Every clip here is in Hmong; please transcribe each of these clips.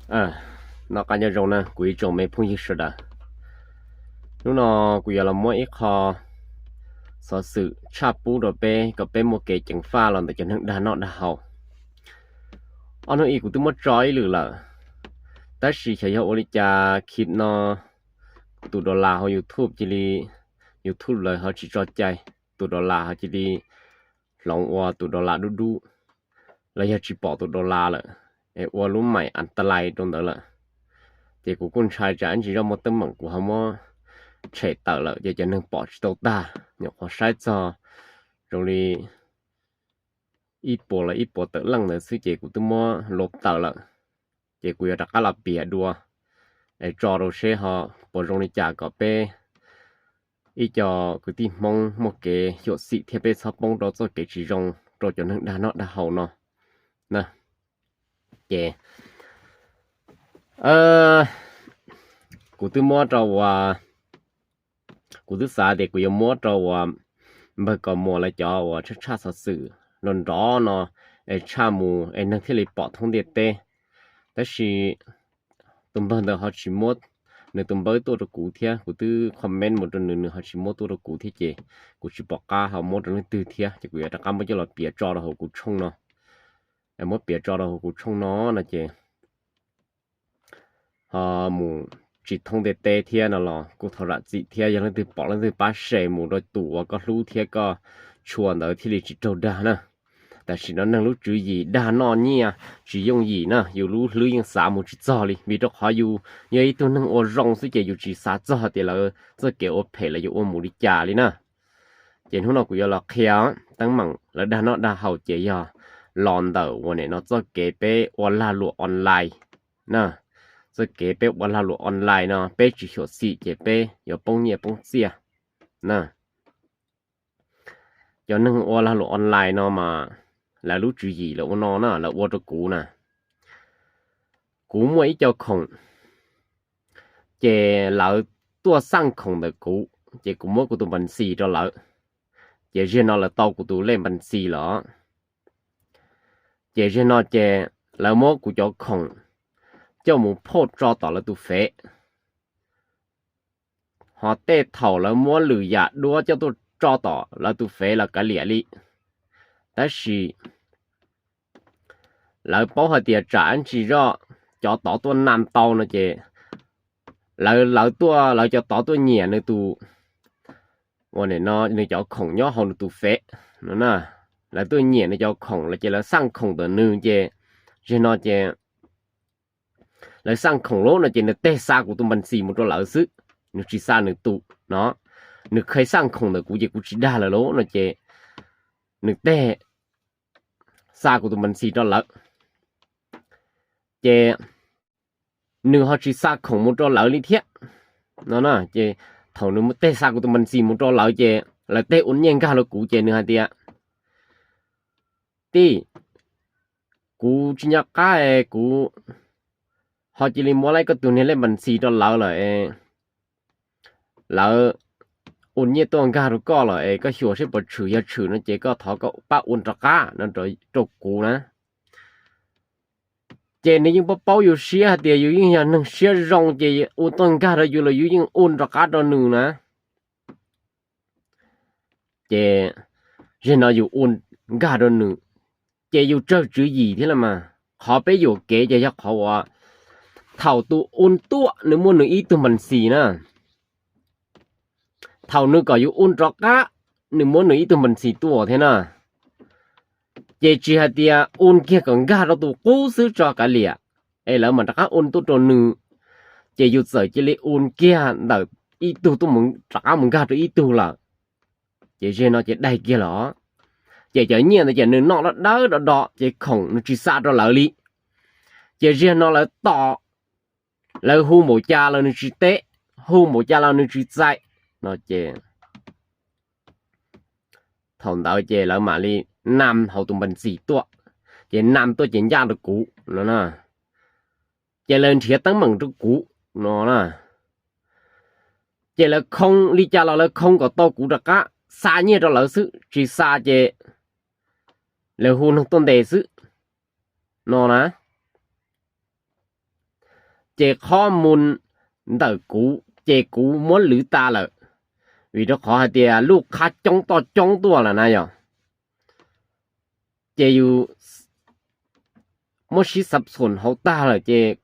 Noj qab nyob zoo na kuv ib tsoom me phooj ywg sawv daws. Hnub no kuv yuav los muab ib qho xov xwm tshaj pub rau peb kom peb muaj kev ceev faj los ntawm cov neeg dag noj dag haus. Ob hnub ib kuv twb muab tso ib lwm lawm, tab sis xyov yog ua li cas clip no tus dollar hauv YouTube cia li, YouTube lawv ho tsis tso cai, tus dollar ho cia li hloov ua tus dollar dub dub, los yog tsis pom tus dollar lawm, es ua lub maim antalais rau ntawd lawm. Ces kuv kuj ntshai tsam ib ntsis zoj muaj teeb meem kuv ho muab tshem tawm lawm ces cov neeg pom tsis tau tag, nyuam qhuav saib txog zoo li ib puas los ib puas tawm leej ntawd xwb ces kuv twb muab luv tawm lawm. Ces kuv yuav rov qab los piav dua es tso rau seb ho puas zoo li cas kom peb ib co kwv tij Hmoob muaj kev xyuam xim thiab peb txhob poob rau txoj kev tsis zoo rau cov neeg dag noj dag haus no. Ces kuv twb muab rau uas, kuv twb xav tias kuv yuav muab rau uas npawg Kos Muas lawv cov uas tshaj tshaj xov xwm nrov nrov no es tshaj mus es neeg thiaj li pom thoob ntiaj teb. Tab sis tus npawg ntawd ho tsis muab nws tus npawb tuaj rau kuv thiab, kuv twb comment mus rau nws, nws ho tsis muab tuaj rau kuv thiab ces kuv tsis pom qab ho muab rau leej twg thiab ces kuv yuav rov qab muab coj los piav tso rau hauv kuv tshooj no. Muab piav tso rau hauv kuv tshooj no no ces ho mus tsis thoob ntiaj teb thiab no los kuj thov zam txim thiab, yog leej twg pom leej twg pab share mus rau tus uas koj hlub thiab koj tshua ntawd thiaj li tsis raug dag na. Tam sim no neeg lub tswv yim dag noj nyiaj tsis yooj yim na, yus lub hlwb yeej xav mus tsis txog li, vim rau qhov yus yog ib tug neeg ua zoo xwb ces yus tsis xav txog tias lawv txoj kev ua phem lawv yuav ua mus li cas li na. Ces hnub no kuv yuav los qhia teeb meem lawv dag noj dag haus ces yog los ntawm uas nim no txoj kev peb ua lag luam online na. Txoj kev peb ua lag luam online no peb tsis xyuam xim ces peb yuav poob nyiaj poob txiaj na. Cov neeg ua lag luam online no mas lawv lub tswv yim lawv ua no na, lawv ua rau kuv na. Kuv muaj ib co khoom, ces lawv tuaj xaj khoom ntawm kuv, ces kuv muab kuv tus npas xis rau lawv, ces zaum no lawv tau kuv tus lej npas xis lawm. Ces zaum no ces lawv muab kuv cov khoom coj mus phoj tso tom lawv tus fev, ho tej thaum lawv muab lwm yam duab coj tuaj tso tom lawv tus fev los kav liam li. Tab sis lawv paub hais tias tsam ib ntsis zoj cov tod tuaj nam tau no ces lawv, lawv tuaj, lawv cov tod tuaj nyiam nws tus, uas nim no nws cov khoom nyob hauv nws tus fev no na. Lawv tuaj nyiam nws cov khoom los ces lawv xaj khoom ntawm nws ces zaum no ces lawv xaj khoom lawm no ces nws teg xa kuv tus npas xis mus rau lawv xwb, nws tsis xa nws tus no. Nws kheev xaj khoom ntawm kuv ces kuv tsis dag lawm lauj no ces nws teg xa kuv tus npas xis rau lawv, ces nws ho tsis xa khoom mus rau lawv li thiab no na. Ces thaum nws teg xa kuv tus npas xis mus rau lawv ces lawv teg ua nyiaj nkag rau kuv ces nws hais tias, tij, kuv tsis nco qab es kuv ho cia li muab lawv koj tus niag lej npas xis rau lawv lawm es lawv ua nyiaj tuaj nkag rau koj lawm es koj xyuas seb puas tshwm, yog tshwm no ces koj thov koj pab ua rov qab no rau kuv na. Ces nws yeej paub paub yus siab hais tias yus yeej yog neeg siab zoo ces ua tuaj nkag rau yus los yus yeej ua rov qab rau nws na. Ces zaum no yus ua nkag rau nws, ces yus tsawg tswv yim thiab los mas. Qhov peb yuam kev ces yog qhov uas thaum tus ua tuaj nws muab nws ib tug npas xis na, thaum nws kom yus ua rov qab, nws muab nws ib tug npas xis tuaj thiab na. Ces tsis hais tias ua kiag kom nkag rau tus qub xwb tso kav liam, es lawv mam rov qab ua tuaj rau nws, ces yus txawm cia li ua kiag ntawm ib tug tuaj, rov qab mus nkag rau ib tug lawm. Ces zaum no ces daig kiag los, ces cov nyiaj ntawd ces nws noj dawb dawb do do ces khoom nws tsis xa rau lawv li. Ces zaum no lawv tos, lawv hu npaum cas los nws tsis teb, hu npaum cas los nws tsis txais no ces thaum ntawd ces lawv mam li nam hauv tus npas xis tuaj, ces nam tuaj ces ncaj rau kuv no na. Ces lawv nrhiav teeb meem rau kuv no na. Ces lawv khoo li cas los lawv khoo kom tau kuv rov qab xa nyiaj rau lawv xwb, tsis xa ces lawv hu neeg tuaj ntes xwb no na. Ces qhov mus ntawm kuv ces kuv muab lwv tas lawm, vim rau qhov hais tias lub qhab coob toj coob tuaj lawm na yog, ces yus muab sib xav xum hauv tag lawm ces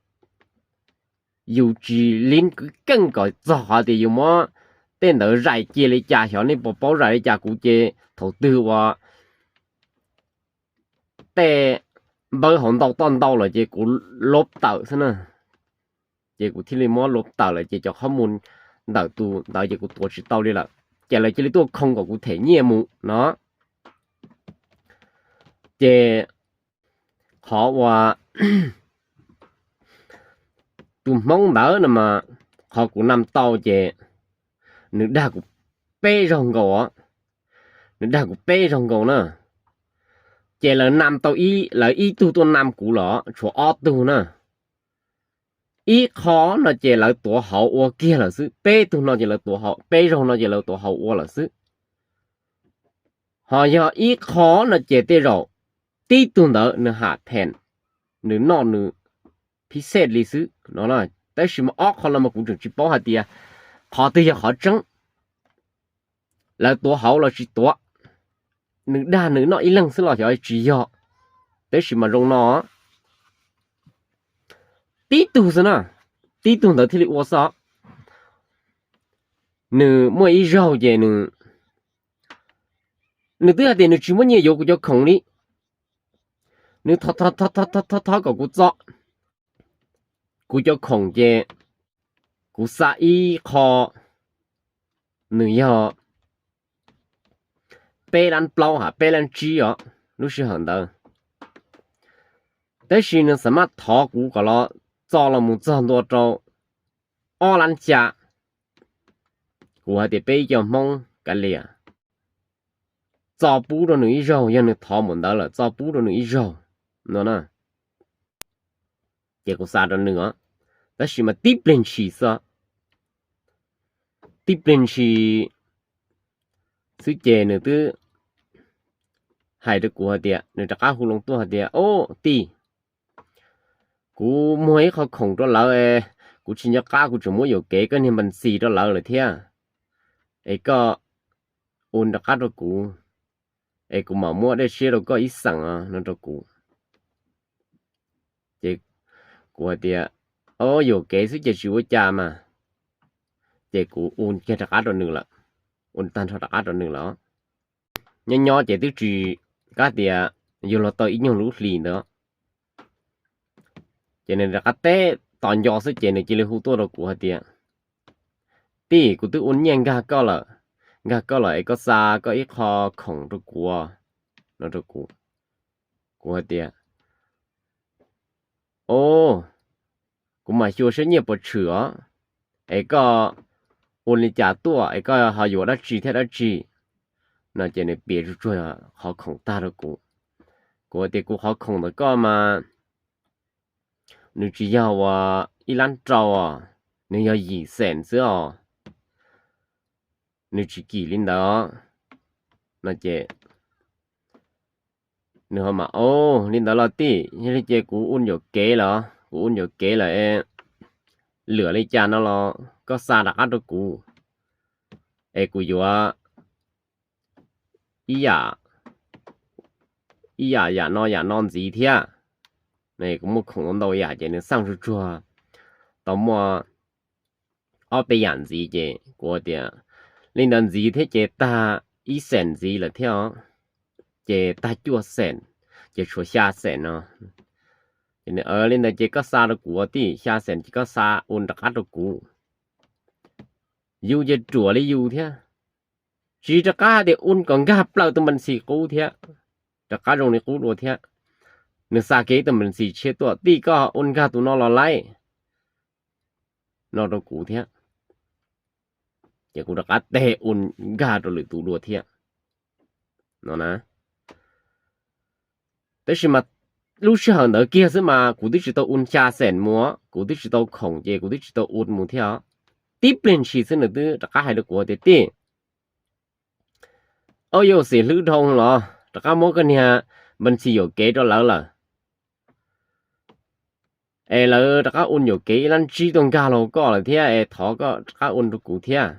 yus tsis li keej kom txog qhov tias yus muab tej ntawd zais cia li cas, xyov nej puas paub zais li cas. Kuv ces thaum twg uas tej npawb hauv ntau toj ntau lawm ces kuv lov tawm xwb na. Ces kuv thiaj li muab lov tawm lawm ces cov qhov mus ntawm tus ntawd ces kuv tuav tsis tau li lawm, ces lawv cia li tuaj khoo kom kuv them nyiaj mus no. Ces qhov uas tus hmoob ntawd no mas, qhov kuv nam tau ces nws dag kuv peb zaug nkaus, nws dag kuv peb zaug nkaus na. Ces lawv nam tau, lawv ib tug tuaj nam kuv los tshuav ob tug na. Ib qho no ces lawv tuav hauv ua kiag lawm xwb, peb tug no ces lawv tuav hauv, peb zaug no ces lawv tuav hauv ua lawm xwb. Ho yog ib qho no ces tej zaum tib tug ntawd nws ham phem, nws noj nws phib xej li xwb no. Tab sis mas ob qho no mas kuv tseem tsis paub hais tias qhov twg yog qhov tseeb, lawv tuav hauv los tsis tuav, nws dag nws noj ib leeg xwb los xyov tsis yog. Tab sis mas zoo no, tib tug xwb na, tib tug ntawd thiaj li ua xwb. Nws muaj ib zaug ces nws, nws twb hais tias nws tsis muaj nyiaj yuav kuv cov khoom li, nws thov thov kom kuv txo kuv cov khoom ces kuv xa ib qho, nws yog peb lab plaub ha peb lab tsib os lub sij hawm ntawd. Tab sis nws xav maj thov kuv kom los txo los mus txog ntua rau ob lab xya. Kuv hais tias peb ib co hmoob kav liam, txo pub rau nws ib zaug, yog nws thov npaum ntawd lawm txo pub rau nws ib zaug no na. Ces kuv xa rau nws os, tab sis mas tib pliag ntshis xwb, tib pliag ntshis xwb ces nws twb hais rau kuv hais tias, nws rov qab hu loo tuaj hais tias, Ob tij, kuv muag ib qho khoom rau lawv, kuv tsis nco qab kuv tseem muab yuam kev koj niag npas ntxis rau lawv lawm thiab, es koj ua rov qab rau kuv, es kuv mam muab dej siab rau koj ib xeem no rau kuv. Ces kuv hais tias, Ob, yuam kev xwb ces tsis ua cas mas. Ces kuv ua kiag rov qab rau nws lawm, ua tag nrho rov qab rau nws lawm. Nyob nyob ces twb tsis, kab tias yuav luag tau ib nyuag lub hlis ntawd, ces nws rov qab teb tos nco xwb ces nws cia li hu tuaj rau kuv hais tias, Tij, kuv twb ua nyiaj nkag koj lawm, nkag koj lawm es koj xa koj ib qho khoom rau kuv no rau kuv. Kuv hais tias, Ob, kuv mam xyuas saib nyiaj puas tshwm os, es koj ua li cas tuaj es koj ho yuav dab tsi thiab dab tsi no. Ces nws piav tsuag tsuag qhov khoom tag rau kuv. Kuv hais tias, Kuv qhov khoom ntawm koj mas nws tsis yog uas ib lab rau os, nws yog yim xeem xwb os, nws tsis kim li ntawd no. Ces nws ho mas, Ob, li ntawd los tij, yog li ces kuv ua yuam kev lawm, kuv ua yuam kev lawm, lwm li cas no los koj xa rov qab rau kuv, es kuv yuav ib yam, ib yam yam no yam no ntxiv thiab. Kuv muaj khoom ntau yam ces nws xaj tsuag tsuag tau muaj ob peb yam ntxiv ces kuv tias, Li ntawd ntxiv thiab ces tag ib xeem ntxiv lawm thiab os, ces tag cuaj xeem, ces tshuav xya xeem no. Li ntawd ces koj xa rau kuv tij, xya xeem ces koj xa ua rov qab rau kuv. Yus ces ruam li yus thiab, tsis rov qab hais tias ua kom nkag plaws tus npas ntxhi qub thiab, rov qab zoo li qub dua thiab. Nws xa kiag ib tug npas ntxhi tshiab tuaj, Tij, koj ua nkag tus no los laib no rau kuv thiab. Ces kuv rov qab teg ua nkag rau lwm tus dua thiab no na. Tab sis mas lub sij hawm ntawd kiag xwb mas kuv twb tsis tau ua xya xeem mus, kuv twb tsis tau khoom ces kuv twb tsis tau ua mus thiab. Tib pliag ntshis xwb nws twb rov qab hais rau kuv tias, Tij, ob, yuav xim hlwb dhau los rov qab muab koj niag npas ntxhi yuam kev rau lawv lawm. es lawv rov qab ua yuam kev ib lab tsib tuaj nkag los koj lawm thiab es thov koj rov qab ua rau kuv thiab.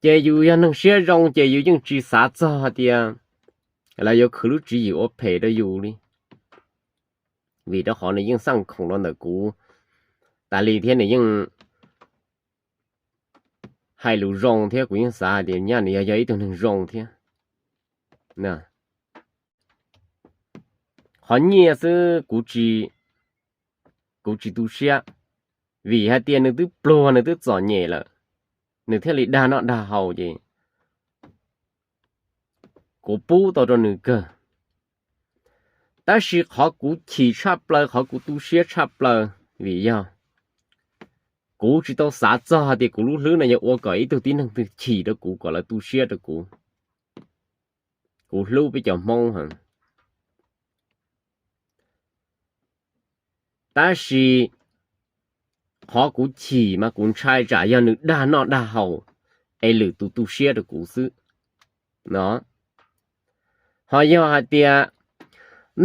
Ces yus yog neeg siab zoo ces yus yeej tsis xav txog hais tias lawv yuav khwv lub tswv yim ua phem rau yus li, vim rau qhov nws yeej xaj khoom rau ntawm kuv tas li thiab nws yeej hais lus zoo thiab kuv yeej xav hais tias nyaj nws yog yog ib tug neeg zoo thiab. Qhov nyiaj xwb kuv tsis tu siab, vim hais tias nws twb pluag nws twb txom nyem lawm, nws thiaj li dag noj dag haus ces kuv pub tau rau nws kawg. Tab sis qhov kuv chim tshaj plaws qhov kuv tu siab tshaj plaws vim yog kuv tsis tau xav txog hais tias kuv lub hlwb no yuav ua kom ib tug tib neeg twg chim rau kuv kom lawv tu siab rau kuv. Kuv hlub peb cov Hmoob heev. Tab sis qhov kuv chim mas kuv ntshai tsam yog nws dag noj dag haus es lwm tus tu siab rau kuv xwb no. Ho yog hais tias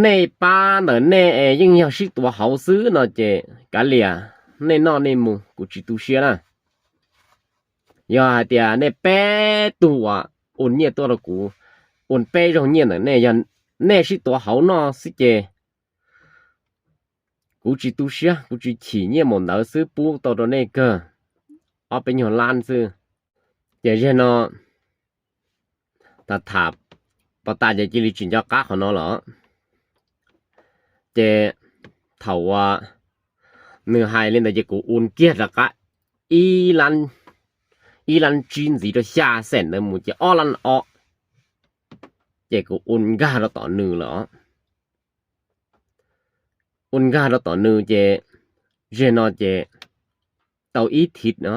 nej pab ntawm nej es yeej yog sib tuav hauv xwb no ces kav liam, nej noj nej mus kuv tsis tu siab na. Yog hais tias nej peb tug uas ua nyiaj tuaj rau kuv, ua peb zaug nyiaj ntawm nej, yog nej sib tuav hauv noj xwb ces kuv tsis tu siab, kuv tsis chim, nyiaj mus ntawd xwb pub tau rau nej kawg ob peb nyuag lab xwb. Ces zaum no tham tham pov tas ces cia li tsis nco qab qhov no lawm. Ces thaum uas nws hais li ntawd ces kuv ua kiag rov qab ib lab tsib ntxiv rau xya xees ntawd mus ces ob lab ob, ces kuv ua nkag rau tom nws lawm. Ua nkag rau tom nws ces zaum no ces tau ib thiv no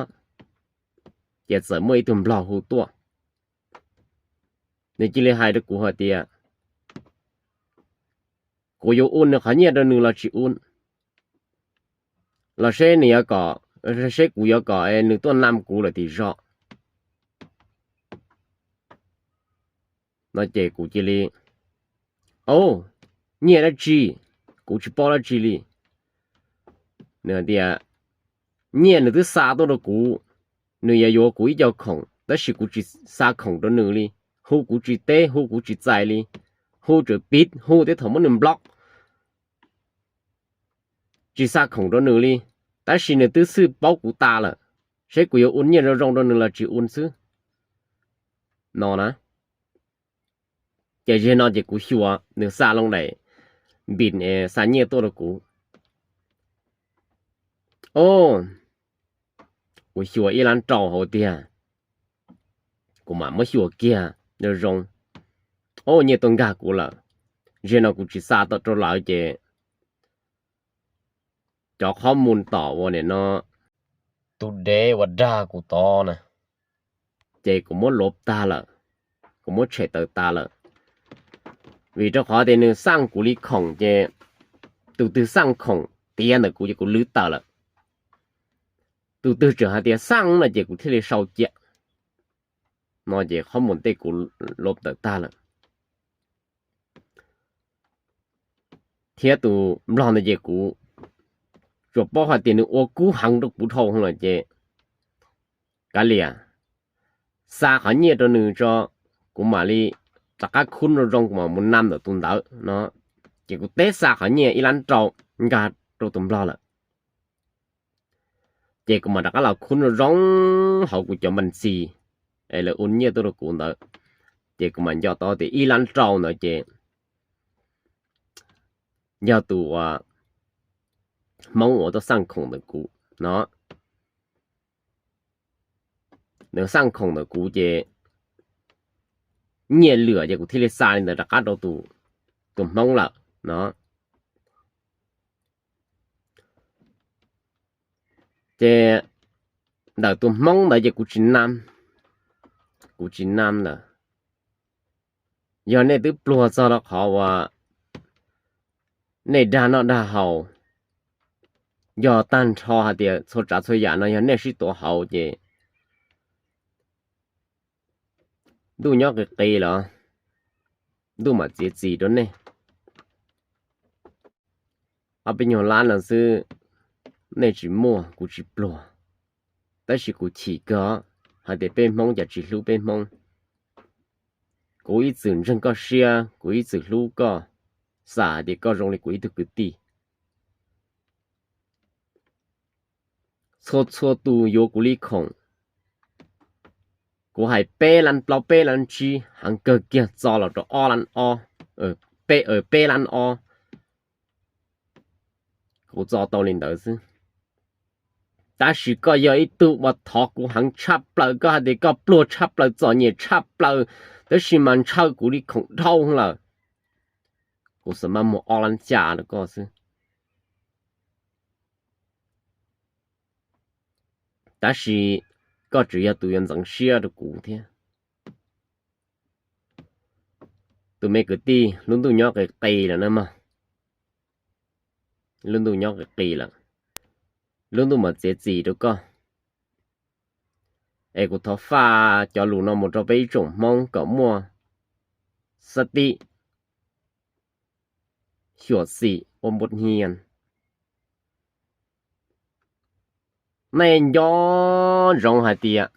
ces txawm muaj ib tug nplog hu tuaj. Nws cia li hais rau kuv hais tias kuv yuav ua nws qhov nyiaj rau nws los tsis ua, los seb nws yuav kom, seb kuv yuav kom nws tuaj nam kuv lawm tim zos no ces kuv cia li, o, nyiaj dab tsi? Kuv tsis paub dab tsi li. Nws hais tias nyiaj nws twb xa tuaj rau kuv, nws yuav yuav kuv ib co khoom tab sis kuv tsis xa khoom rau nws li, hu kuv tsis teb, hu kuv tsis txais li, hu tsuas piv, hu tej thaum muab nws block, tsis xa khoom rau nws li, tab sis nws twb xwj paub kuv tas lawm, seb kuv yuav ua nyiaj zoo zoo rau nws los tsis ua xwb no na. Ces zaum no ces kuv xyuas nws xa loo daim npis xa nyiaj tuaj rau kuv. O, kuv xyuas ib lab rau hauv tiag, kuv mam muab xyuas kiag zoo zoo. O, nyiaj tuaj nkag kuv lawm. Zaum no kuv tsis xa tau rau lawv ces cov qhob mus tom uas nim no tus dev uas dag kuv tod na, ces kuv muab luv tag lawm, kuv muab tshem tawm tas lawm. Vim rau qhov tias nws xaj kuv li khoom ces tus twg xaj khoom tiav ntawm kuv ces kuv lwv tawm lawm. Tus twg tseem hais tias xaj no ces kuv thiaj li sau cia. No ces qhob mus tej kuv luv tawm tag lawm. Thiab tus nplog ntawd ces kuv tsuas paub hais tias nws ua kub heev rau kuv dhau lawm ces kav liam, xa qhov nyiaj rau nws tso, kuv mam li rov qab khub zoo zoo kuv mam mus nam ntawm tus ntawd no. Ces kuv teb xa qhov nyiaj ib lab rau nkag rau tus nplog lawm. Ces kuv mam rov qab los khub zoo zoo hauv kuv cov npas ntxis es lawv ua nyiaj tuaj rau kuv ntawd. Ces kuv mam nco tau tias ib lab rau ntawd ces yog tus uas Hmoob uas tuaj xaj khoom ntawm kuv no. Nws xaj khoom ntawm kuv ces nyiaj lwm ces kuv thiaj li xa li ntawd rov qab rau tus Hmoob lawm no. Ces ntawm tus Hmoob ntawd ces kuv tsis nam, kuv tsis nam lawm. Yog nej twb pluag txog rau qhov uas nej dag noj dag haus, yog tag nrho hais tias txhua tsav txhua yam no yog nej sib tuav hauv ces ntuj nyob qis qis los ntuj mam txiav txim rau nej. ob peb nyuag lab no xwb, nej tsis muaj kuv tsis pluag. Tab sis kuv chim kawg hais tias peb Hmoob cas tsis hlub peb Hmoob. Kuv ib txwm ntseeg koj siab, kuv ib txwm hlub koj, xav hais tias koj zoo li kuv ib tug kwv tij. Txhua txhua tus yuav kuv li khoom, kuv hais peb lab plaub peb lab tsib, heev kawg kiag txo los rau ob lab ob, peb lab ob. Kuv txo tau li ntawd xwb. Tab sis koj yog ib tug uas thov kuv heev tshaj plaws, koj hais tias koj pluag tshaj plaws, txom nyem tshaj plaws, tab sis mas ntshaw kuv li khoom dhau lawm. Kuv xav maj muag ob lab xya rau koj xwb. Tab sis koj tseem yog tus yuav ntxeev siab rau kuv thiab. Tus me kwv tij, lub ntuj nyob qis qis lawm na mog. Lub ntuj nyob qis qis lawm. Lub ntuj mam txiav txim rau koj. Es kuv thov faj cov lus no mus rau peb ib tsoom Hmoob kom muaj xab tib, xyuam xim ua npua hnia. Nej nco ntsoov hais tias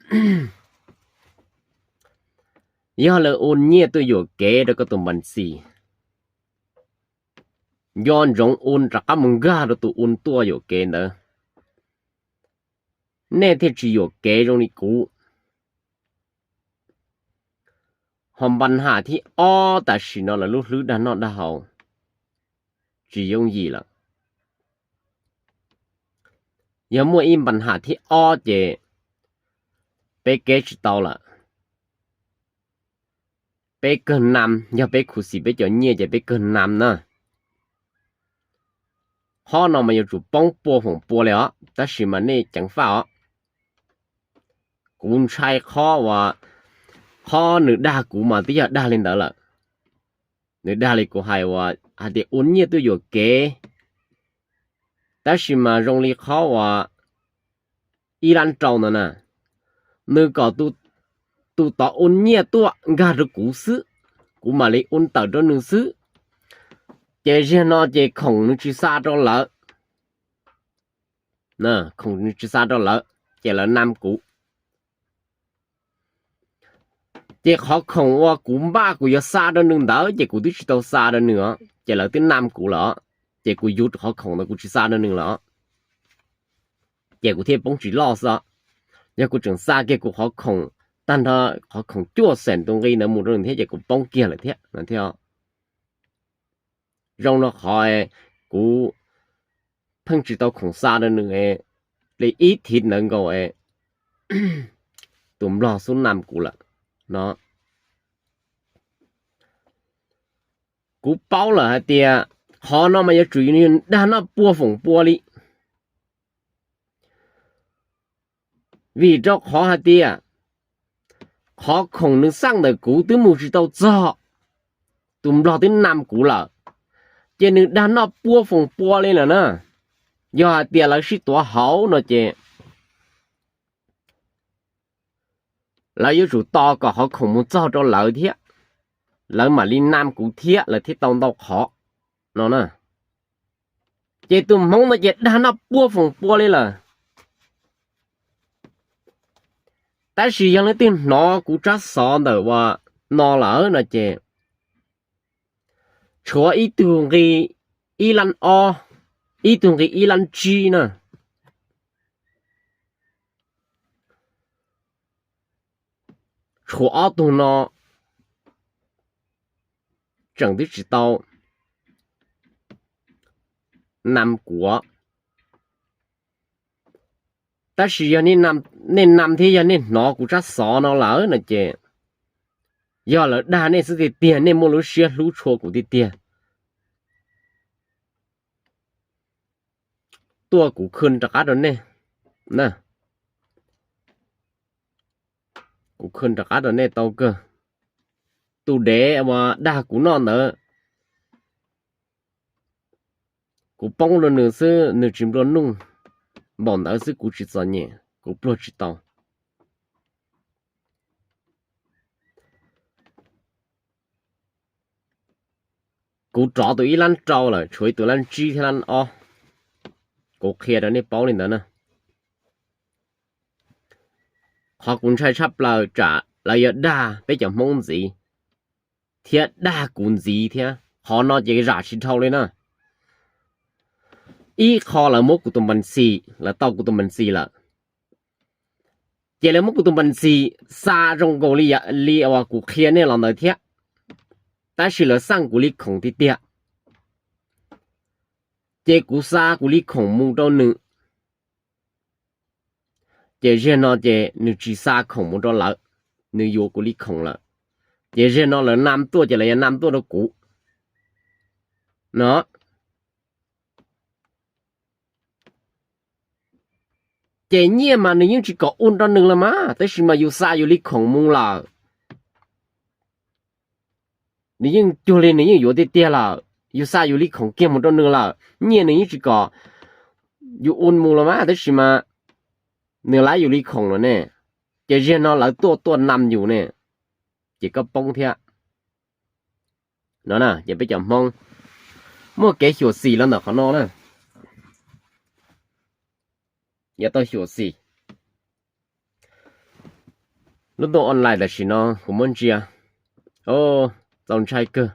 yog lawv ua nyiaj tuaj yuam kev rau koj tus npas xis, nco ntsoov ua rov qab mus nkag rau tus ua tuaj yuam kev ntawd, nej thiaj tsis yuam kev zoo li kuv. Ho npas ham thib ob tam sim no lawv lub hlwb dag noj dag haus tsis yooj yim lawm. Yog muaj ib npas ham thib ob ces peb kev tsis tau lawm. Peb kawg nam, yog peb khuv xim peb cov nyiaj ces peb kawg nam na. Qhov no mas yuav tsum poob pua foom pua li os, tab sis mas nej ceev faj os. Kuv ntshai qhov uas, qhov nws dag kuv mas twb yog dag li ntawd lawm. Nws dag li kuv hais uas hais tias ua nyiaj tuaj yuam kev, tab sis mas zoo li qhov uas ib lab rau ntawd na, nws kom tus tod ua nyiaj tuaj nkag rau kuv xwb, kuv mam li ua tawm rau nws xwb. Ces ziag no ces khoom nws tsis xa rau lawv, khoom nws tsis xa rau lawv, ces lawv nam kuv. Ces qhov khoom uas kuv npaj kuv yuav xa rau nws ntawd ces kuv twb tsis tau xa rau nws os, ces lawv twb nam kuv lawm os. Ces kuv yuav rau qhov khoom ntawd kuv tsis xa rau nws lawm os, ces kuv thiaj poob tsis loj xwb os. Yog kuv tseem xa kiag kuv qhov khoom tag nrho, qhov khoom cuaj xees tus nqi ntawd mus rau nws thiab ces kuv poob kiag lawm thiab no thiab. Zoo no qhov kuv pheej tsis tau khoom xa rau nws li ib thiv ntawd nkaus, tus nplog xub nam kuv lawm no. Kuv paub lawm hais tias qhov no mas yuav tsum dag noj pua foom pua li. Vim rau qhov hais tias qhov khoom nws xaj ntawm kuv twb mus tsis tau txog, tus nplog twb nam kuv lawm, ces nws dag noj pua foom pua li lawm na. Yog hais tias lawv sib tuav hauv no ces lawv yuav tsum tos kom qhov khoom mus txog rau lawv thiab, lawv mam li nam kuv thiab lawv thiaj tau ntau qhov no na. Ces tus hmoob no ces dag noj pua foom pua li lawm. Tab sis yog leej twg hnov kuv tsab xov ntawm uas no lawm no ces tshuav ib tug nqi ib lab ob, ib tug nqi ib lab tsib na. Tshuav ob tug no tseem twb tsis tau nam kuv. Tab sis yog nej nam thiab yog nej hnov kuv tsab xov no lawm no ces yog lawv dag nej xwb tiag tiag, nej muaj lub siab hlub tshua kuv tiag tiag, tuaj kuv khwj rov qab rau nej na. Kuv khwj rov qab rau nej tau kawg. Tus dev uas dag kuv noj ntawd, kuv poob rau nws xwb nws tsis nplua nuj, npaum ntawd xwb kuv tsis txom nyem, kuv pluag tsis tau. Kuv rov tus ib lab rau lawm, tshuav ib tus lab tsib thiab lab ob. Kuv qhia rau nej paub li ntawd na. Qhov kuv ntshai tshaj plaws tsam lawv yuav dag peb cov Hmoob ntxiv thiab dag kuv ntxiv thiab. Qhov no ces zam tsis dhau li na. Ib qho lawv muab kuv tus npas ntxis, lawv tau kuv tus npas ntxis lawm, ces lawv muab kuv tus npas ntxis xa zoo nkaus li, li uas kuv qhia nej los ntawd thiab, tab sis lawv xaj kuv li khoom tiag tiag. Ces kuv xa kuv li khoom mus rau nws, ces ziag no ces nws tsis xa khoom mus rau lawv, nws yuav kuv li khoom lawm. Ces ziag no lawv nam tuaj ces lawv yuav nam tuaj rau kuv no. Ces nyiaj mas nws yeej tsis kom ua rau nws los mas, tab sis mas yus xa yus li khoom mus lawm, nws yeej cuag li nws yeej yuav tiag tiag lawm. Yus xa yus li khoom kiag mus rau nws lawm, nyiaj nws yeej tsis kom yus ua mus los mas, tab sis mas nws laib yus li khoom lawm ne. Ces ziag no lawv tuaj tuaj nam yus ne, ces koj poob thiab no. Ces peb cov Hmoob muaj kev xyuam xim los ntawm qhov no na. Yuav tau xyuam xim. Lub ntuj online tam sim no kuv muab ntsia, o, txaus ntshai kawg.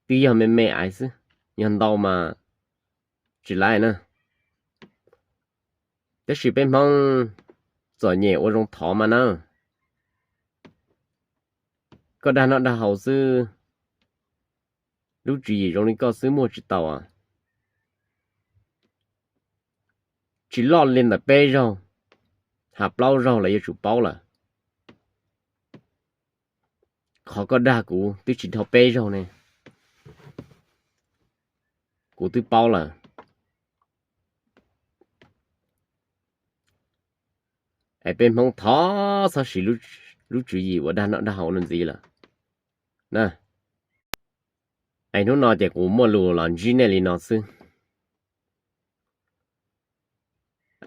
Twb yog me me aiv xwb, yog ntau mas tsis laib na. Tab sis peb Hmoob txom nyem ua zoo thov mas na. Koj dag noj dag haus xwb, lub tswv yim zoo li koj xwb muaj tsis tau. Tsis loj li ntawm peb zaug, ha plaub zaug lawv yuav tsum paub lawm. Qhov koj dag kuv twb tsis dhau peb zaug ne, kuv twb paub lawm. Es peb Hmoob thov txhob siv lub tswv yim uas dag noj dag haus no ntxiv lawm. Es hnub no ces kuv muaj lus los ntsib nej li no xwb.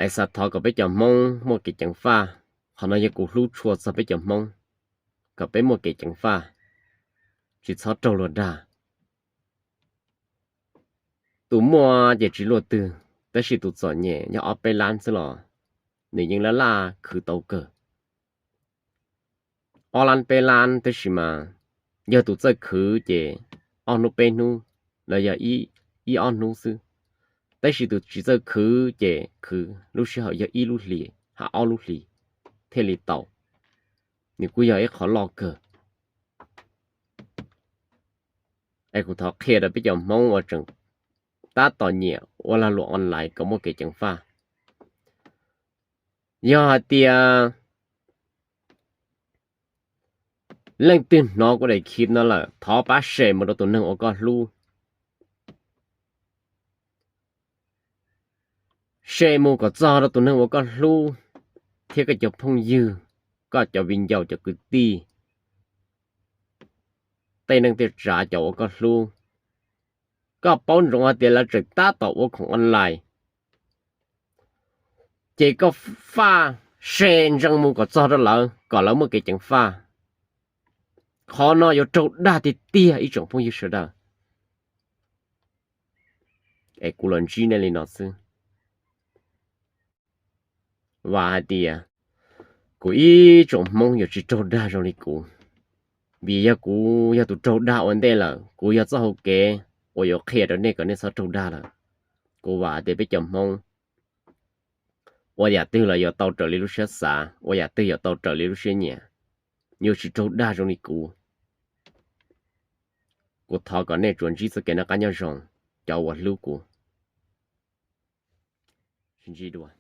Es xav thov kom peb cov Hmoob muaj kev ceev faj. Qhov no yog kuv hlub tshua txog peb cov Hmoob, kom peb muaj kev ceev faj, tsis txhob raug luag dag. Tus muaj ces tsis luaj twg, tab sis tus txom nyem yog ob peb lab xwb los nws yeej laj laj khwv tau kawg. Ob lab peb lab tab sis mas yog tus txawj khwv ces ob hnub peb hnub los yog ib ob hnub xwb, tab sis tus tsis txawj khwv ces khwv lub sij hawm yog ib lub hlis hab ob lub hlis thiaj li tau. Nws kuj yog ib qho loj kawg. Es kuv thov qhia rau peb cov Hmoob uas tseem tab tom nyiam ua lag luam online kom muaj kev ceev faj. Yog hais tias leej twg hnov kuv daim clip no lawm, thov pab share mus rau tus neeg uas koj hlub. Share mus kom txog rau tus neeg uas koj hlub thiab koj cov phooj ywg, koj cov viv ncaus cov kwv tij, tej neej tej tsav cov uas koj hlub. Koj paub ntsoov hais tias lawv tseem tab tom ua khoom online, ces koj faj share ntsees mus kom txog rau lawv kom lawv muaj kev ceev faj. Qhov no yuav raug dag tiag tiag ib tsoom phooj ywg sawv daws. Es kuv los ntsib nej li no xwb. Vam hais tias kuv ib tsoom Hmoob yuav tsis raug dag zoo li kuv, vim yog kuv yog tus raug dag ua ntej lawm, kuv yog txoj hau kev uas yuav qhia rau nej kom nej txhob raug dag lawm. Kuv vam hais tias peb cov Hmoob ua yam twg los yuav tau raws li lub siab xav, ua yam twg yuav tau raws li lub siab nyiam, yuav tsis raug dag zoo li kuv. Kuv thov kom nej tsuas ntsib txoj kev noj qab nyob zoo, cov uas hlub kuv. Sib ntsib dua.